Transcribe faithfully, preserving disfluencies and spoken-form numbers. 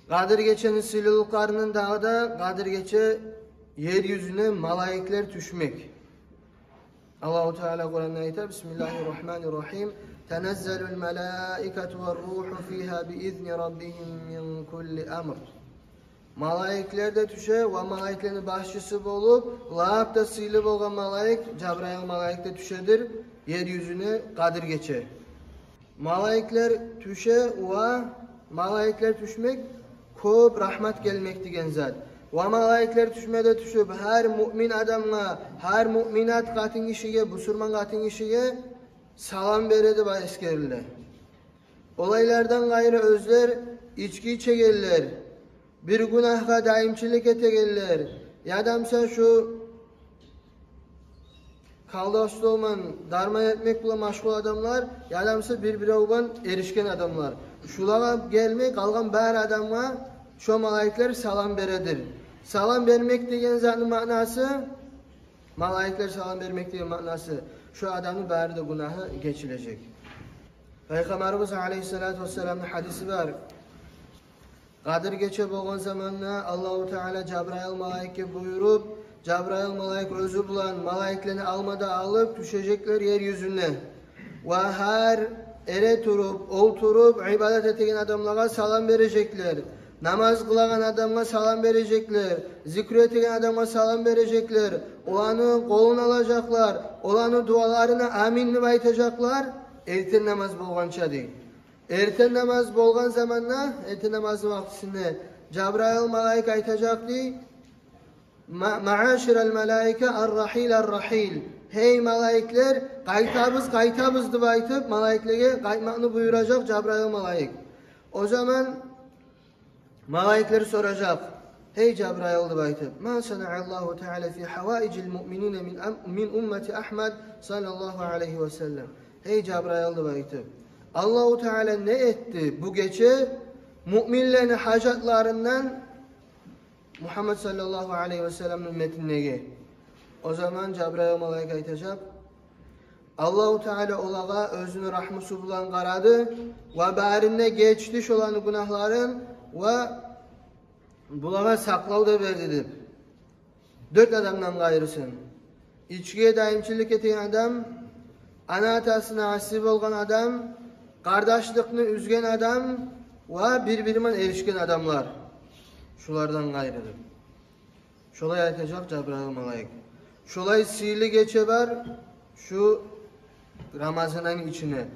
Къадир гечени сыйлылыкъларындан дагъы да Къадир гече ер юзюне малайиклер тюшмек. Аллагьу Таала Къуранда айта: بسم الله الرحمن الرحيم تنزل الملائكة والروح فيها بإذن ربهم من كل أمر. Малайиклер де тюше, ва малайиклени башчысы болуп, лап да сыйлы болгъан малайик, Жабрайыл малайик де тюшедир ер юзюне Къадир гече. Малайиклер тюше, ва малайиклер тюшмек кёп рагьмат гелмек деген зат. Ва малайиклер тюшме де тюшюп, гьар муъмин адамгъа, гьар муъминат къатын гишиге, бусурман къатын гишиге салам бере деп эсгериле. Олайлардан къайры оьзлер ички ичегенлер, бир гюнагьгъа даимчилик этегенлер, ядамса шу колдовствоман, дарман этмек булан машгъул адамлар, ядамса бир-бирев булан эришген адамлар. Шулагъа гелмей къалгъан бар адамгъа шо малайиклер салам бередир. Салам бермек деген затны маънасы, малайиклер салам бермек деген маънасы, шо адамны бары да гюнагьы гечилежек. Пайхаммарыбыз алайгьиссалату вассаламны гьадиси бар. Къадир гече болгъан заманда Аллагьу Таала Жабрайыл малайикге буюруп, Жабрайыл малайик оьзю булан малайиклени алма да алып тюшежеклер ер юзюне. Ва гьар эретуруп, олтуруп, ибадат этеген адамлагъа салам бережеклер. Намаз къылагъан адамгъа салам бережеклер. Зикру этеген адамгъа салам бережеклер. Оланы къолун алажакълар. Оланы дуаларына амин деп айтажакълар. Эртен намаз болгъанча дей. Эртен намаз болгъан заманда, эртен намазны вакътисинде Жабрайыл малайик айтажакъ дей: «Ма-, маъаширал малаика, ар-рахил, ар-рахил». «Гьей малайиклер, къайтабыз, къайтабыз», – деп айтып, малайиклеге къайтмакъны буюражакъ Жабрайыл малайик. О заман малайиклер соражакъ: «Гьей Жабрайыл, – деп айтып, – ма санааллагьу таала фи гьаваижил муъминина мин ам-, мин уммати Агьмад саллаллагьу алайгьи ва саллам?» «Гьей Жабрайыл, – деп айтып, – Аллагьу Таала не этди бу гече муъминлени гьажатларындан Мугьаммад саллаллагьу алайгьи ва салламны умметиндеги?» О заман Жабрайыл малайик айтажакъ: «Аллагьу Таала олагъа оьзюню рагьмусу булан къарады ва барин де гечди шоланы гюнагьларын ва булагъа сакълав да берди», – деп. Дёрт адамдан къайрысын: ичкиге даимчилик этеген адам, ана-атасына аси болгъан адам, къардашлыкъны уьзген адам ва бир-бири булан эришген адамлар. Шулардан къайры деп. Шолай айтажакъ Жабрайыл малайик. Шолай сыйлы гече бар шу Рамазанны ичине.